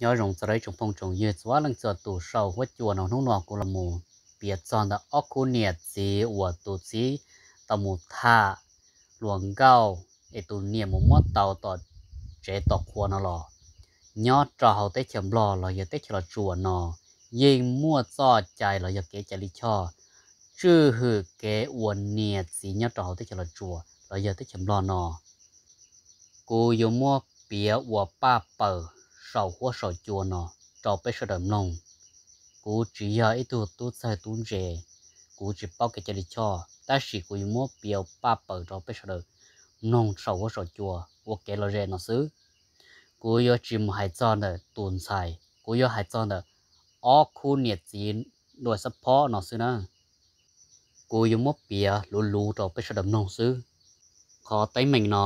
Nyob zoo txog rau ib tsoom phooj tsoom ywg txhua leej txhua tus saum huab cua no, hnub no kuv los mus piav txog ntawm ob khub niam txiv uas tus txiv tau mus tham hluas nkauj es tus niam mus muab tau tom tsev tom qhua no los. Nyob rau hauv teb chaws Nplog los yog teb chaws Los Tsuas no yeej muaj txoj cai los yog kev cai lij choj tswj hwm kev ua niam txiv nyob rau hauv teb chaws Los Tsuas los yog teb chaws Nplog no. Kuv yuav muab piav ua paj pawg saum huab saum cua no rau peb sawv daws mloog. Kuv tsis yog ib tug tub txawg tub ntse, kuv tsis paub kev cai lij choj, tab sis kuv yuav muab piav paj pawg rau peb sawv daws mloog saum huab saum cua ua kev lom zem no xwb. Kuv yuav tsis mus hais txog ntawm tus ntxhais, kuv yuav hais txog ntawm ob khub niam txiv dua xab phob no xwb na. Kuv yuav muab piav luv luv rau peb sawv daws mloog xwb. Qhov teeb meem no,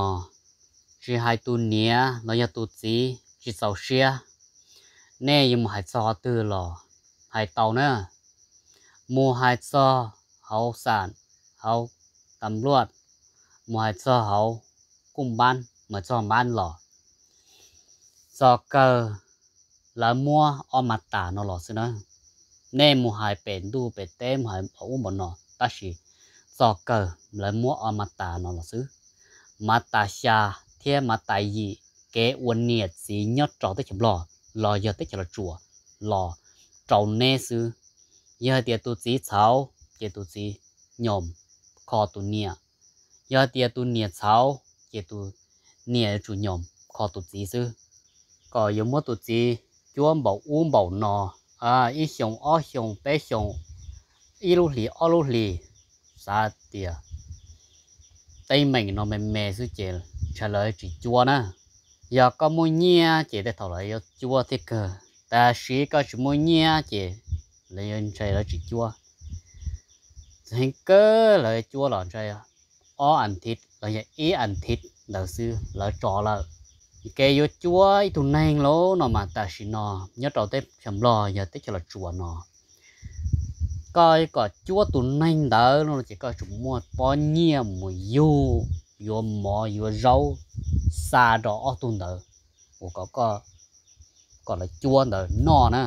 tsis hais tus niam los yog tus txiv tsis txaus siab, nej yuav mus hais txog qhov twg los hais tau na. Mus hais txog hauv xam, hauv tam luaj, mus hais txog hauv kuj npab, mus hais txog npab los, txog kawg lawv muab ob mas tas no los xwb na. Nej mus hais pem ntuj pem teb, mus hais ub npaum no, tab sis txog kawg lawv muab ob mas tas no los xwb. Mas tas xya thiab mas tas yim kev ua niam txiv nyob rau teb chaws Nplog los yog teb chaws Los Tsuas los rau neb xwb. Yog hais tias tus txiv txhaum ces tus txiv nyom kho tus niam, yog hais tias tus niam txhaum ces tus niam yuav tsum nyom kho tus txiv xwb. Kom yuav muab tus txiv cuab npaum ub npaum no, ib xyoos ob xyoos peb xyoos, ib lub hlis ob lub hlis, xav tias teeb meem no me me xwb ces ntshai lawv tsis cuab na. Yog koj muaj nyiaj ces tej thaum lawv yuav cuab thiab kawg, tab sis koj tsis muaj nyiaj ces lawv yuav ntshai lawv tsis cuab. Heev kawg lawv cuab los ntshai ob as thiv los yog ib as thiv ntawd xwb lawv tso lawm. Kev yuav cuab ib tug neeg lauj no mas tam sim no nyob rau teb chaws Nplog yog teb chaws Los Tsuas no, koj kom cuab tus neeg ntawd no ces koj tsum muaj pob nyiaj mus yug, yuav mov yuav zaub xa rau ob tug ntawd uas kom, kom lawv cuab ntawd noj na.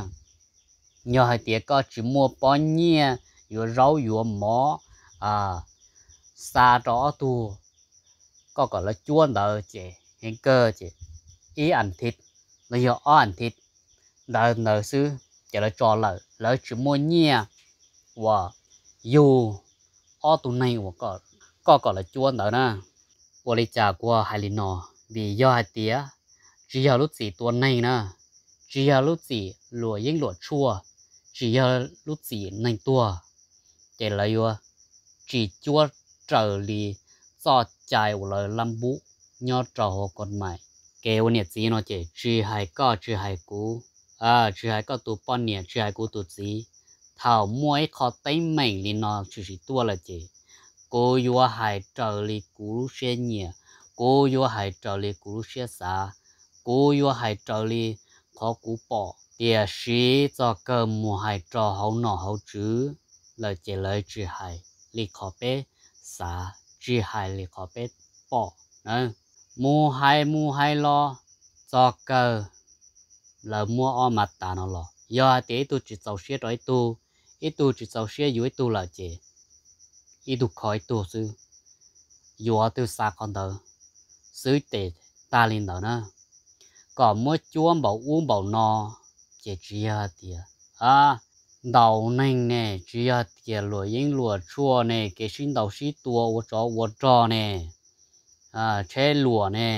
Yog hais tias koj tsis muaj pob nyiaj yuav zaub yuav mov xa rau ob tug, koj kom lawv cuab ntawd ces heev kawg ces ib as thiv los yog ob as thiv ntawd ntawd xwb ces lawv tso lawm, lawv tsis muaj nyiaj uas yug ob tug neeg uas koj kom lawv cuab ntawd na. Ua li cas kuv hais li no? Vim yog hais tias tsis yog lub txim tua neeg na, tsis yog lub txim luam yeeb luam tshuaj, tsis yog lub txim neeg tuag, ces lawv yuav tsis cuab raws li txoj cai uas lawv lab npub nyob rau hauv koj maim. Kev ua niam txiv no ces tsis hais koj tsis hais kuv, tsis hais koj tus poj niam tsis hais kuv tus txiv, thaum muaj ib qho teeb meem li no tshwm sim tuaj lawm ces kuv yuav hais raws li kuv lub siab nyiam, kuv yuav hais raws li kuv lub siab xav, kuv yuav hais raws li qhov kuv pom. Tiam sis txog kawg mus hais rau hauv nom hauv tswv lawm ces lawv tsis hais li qhov peb xav, tsis hais li qhov peb pom na. Mus hais mus hais los txog kawg lawv muab ob mas tas no los, yog hais tias ib tug tsis txaus siab rau ib tug, ib tug tsis txaus siab yuav ib tug lawm ces ib tug kho ib tug xwb, yuav twg xa qhov ntawd xwb ces tag li ntawd na. Kom muab cuab npaum ub npaum no ces tsis yog hais tias ntaus neeg ne, tsis yog hais tias luam yeeb luam tshuaj ne, kev sib ntaus sib tua ua tsov ua rog ne, tsheb luam ne,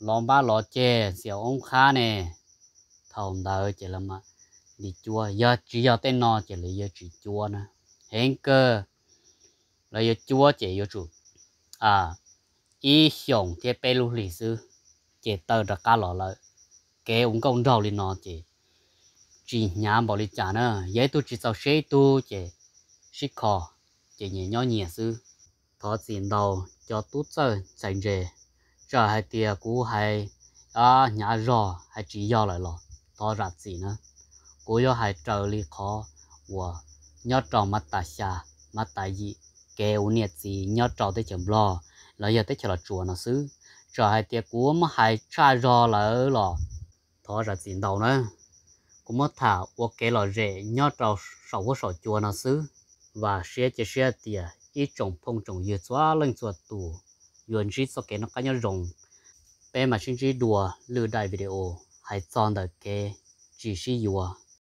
los npab los ceg xiaum oob qhab ne, thaum ntawd ces lawv mam li cuab. Yog tsis yog tej no ces lawv yuav tsis cuab na. Heev kawg lawv yuav cuab ces yuav tsum ib xyoos thiab peb lub hlis xwb ces tawm rov qab los lawm. Kev ua nkauj nraug li no ces tsis hnyav npaum li cas na. Yog ib tug tsis txaus siab ib tug ces sib kho ces nyias nyob nyias xwb. Thov txim ntau cov tub txawj ntxhais ntse, txawm hais tias kuv hais hnyav zog hais tsis yog lawm los thov zam txim na. Kuv yuav hais raws li qhov uas nyob rau mas tas xya, mas tas yim, kev ua niam txiv nyob rau teb chaws Nplog los yog teb chaws Los Tsuas no xwb. Txawm hais tias kuv muab hais tshaj zog lawm los thov zam txim ntau na. kuv muab tham ua kev lom zem nyob rau saum huab saum cua no xwb. Vam siab cia siab tias ib tsoom phooj tsoom ywg txhua leej txhua tus yuav ntsib txoj kev noj qab nyob zoo. Peb mam sib ntsib dua lwm daim video hais txog ntawm kev tsis sib yuav.